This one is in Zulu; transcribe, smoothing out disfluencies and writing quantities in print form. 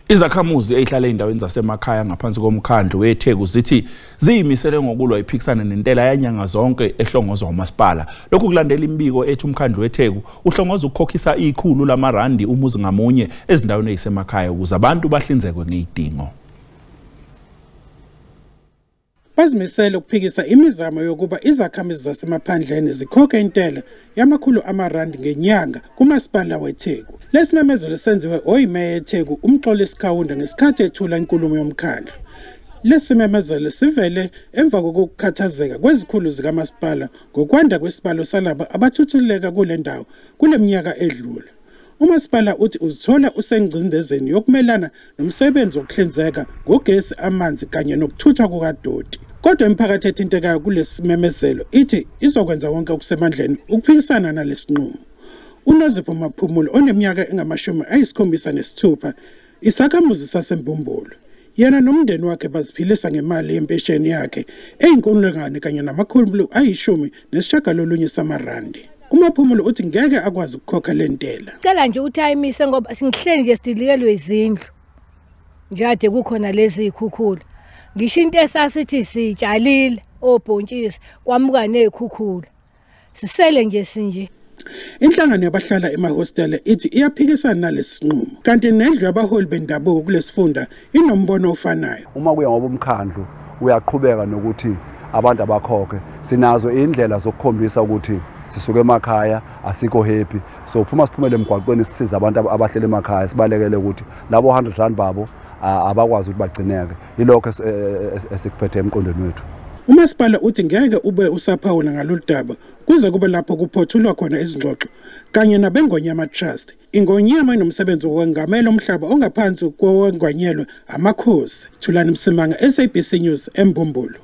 Izakhamuzi ezihlala ezindaweni zasemakhaya ngaphansi komkhandlu weTheku zithi ziyimisele ngokulwa iphikisana nentela yanyanga zonke ehlongozwa umasipala. Lokhu kulandela imibiko ethi umkhandlu weTheku uhlongoza ukukhokhisa 100 lamarandi umuzi ngamunye ezindaweni ezisemakhaya ukuze abantu bahlinzekwe ngezidingo. Bazimisele ukuphikisa imizamo yokuba izakhamizi zasemaphandleni zikhokhe intela yamakhulu amarandi ngenyanga kumasipala weTheku. Lesimemezelo senziwe oyimeya yeTheku uMxolisi Kaunda ngesikhathi ethula inkulumo yomkhandlu. Lesimemezelo sivele emva kokukhathazeka kwezikhulu zikamasipala ngokwanda kwesibalo salabo abathuthuleka kule ndawo kule minyaka edlule. Umasipala uthi uzithola usengcindezeni yokumelana nomsebenzi wokuhlinzeka ngogesi, amanzi kanye nokuthuthwa kukadoti. Kodwa imiphakathi ethintekayo kulesimemezelo ithi izokwenza wonke okusemandleni ukuphikisana nalesinqumo. UNozipho Maphumulo oneminyaka engama-76 isakhamuzi saseMbumbulu. Yena nomndeni wakhe baziphilisa ngemali yempesheni yakhe eyinkulungwane kanye 119 samarandi. UMaphumulo uthi ngeke akwazi ukukhokha le ntela. Cela nje ukuthi ayimise ngoba singihleli nje sidilikelwe izindlu. Njade kukhona lezi zikhukhula. Ngisho into esasithi sitshalile obhontshisi kwamuka nezikhukhula. Sisele nje sinje. Inhlangano yabahlala emahostela ithi iyaphikisana nalesinqumo. Kanti nendlu yabaholi bendabuko kulesifunda inombono ofanayo. Uma kuya ngoba umkhandlu uyaqhubeka nokuthi abantu abakhokhe, sinazo indlela zokukhombisa ukuthi sisuke emakhaya asikho happy, so phuma siphumele emgwaqweni sisize abantu abahlele emakhaya, sibalekele ukuthi labo 100 rand babo abakwazi ukuthi bagcineke. Yilokho esikuphethe emqondweni wethu. Umasipala uthi ngeke ube usaphawula ngalolu daba kuze kube lapho kuphothulwa khona izingxoxo kanye nabeNgonyama Trust. Ingonyama inomsebenzi wokwengamela umhlaba ongaphansi kowenganyelwe amakhosi. Thulani Msimanga, SABC News, eMbumbulu.